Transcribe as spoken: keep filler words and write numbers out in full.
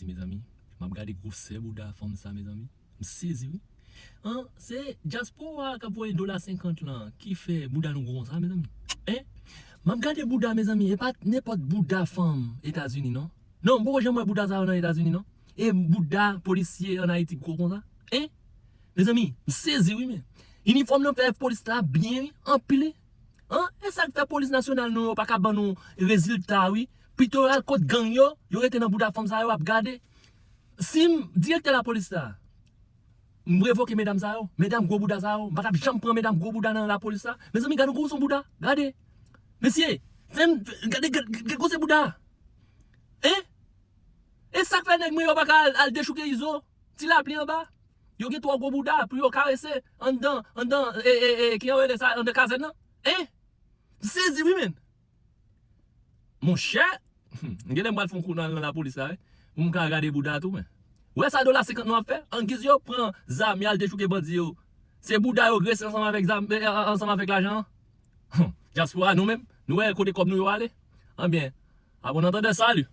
Mezanmi, m ap gade gwosè bouda fanm sa, mezanmi. M sezi, wi. An, se dyaspora k ap voye dola senkant lan ki fè bouda nou gwo konsa, mezanmi. En? M ap gade bouda, mezanmi. E pa nenpòt bouda fanm Etazini, non. Non, m poko janm wè bouda sa yo nan Etazini, non. E bouda polisye ann Ayiti gwo konsa. En? Mezanmi, m sezi, wi, men. Inifòm nan fè polis la byen, wi, anpil, wi. An? E sa k fè polis nasyonal nou yo pa ka ban nou rezilta, wi. Pito yo al kot gang yo, yo rete nan bouda fanm sa yo ap gade. Si m direktè lapolis la, m revoke medam sa yo, medam gwo bouda sa yo, m pa t ap janm pran medam gwo bouda nan lapolis la. Mezanmi, gade yon gwo son bouda, gade. Mesye, fè m, gade, gade, gade gwosè bouda. En? E sa k fè nèg mwen yo pa ka al, al dechouke Izo? Ti lapli anba. Yo gen twò gwo bouda pou yo karese anndan, anndan, e, e, e, ki yo rele sa, anndan kazèn nan. En? M sezi, wi, men. Monchè, m genlè m pral fè yon kou nan, nan lapolis la, wi. Pou m ka gade bouda tou, men. Wè sa dola senkant nou ap fè? Angiz yo pran zam, y al dechouke bandi yo. Se bouda yo grese ansanm avèk zam, e, ansanm avèk lajan an. Dyaspora, nou menm, nou wè kote kòb nou yo ale. Anbyen, a bon antandè, salut.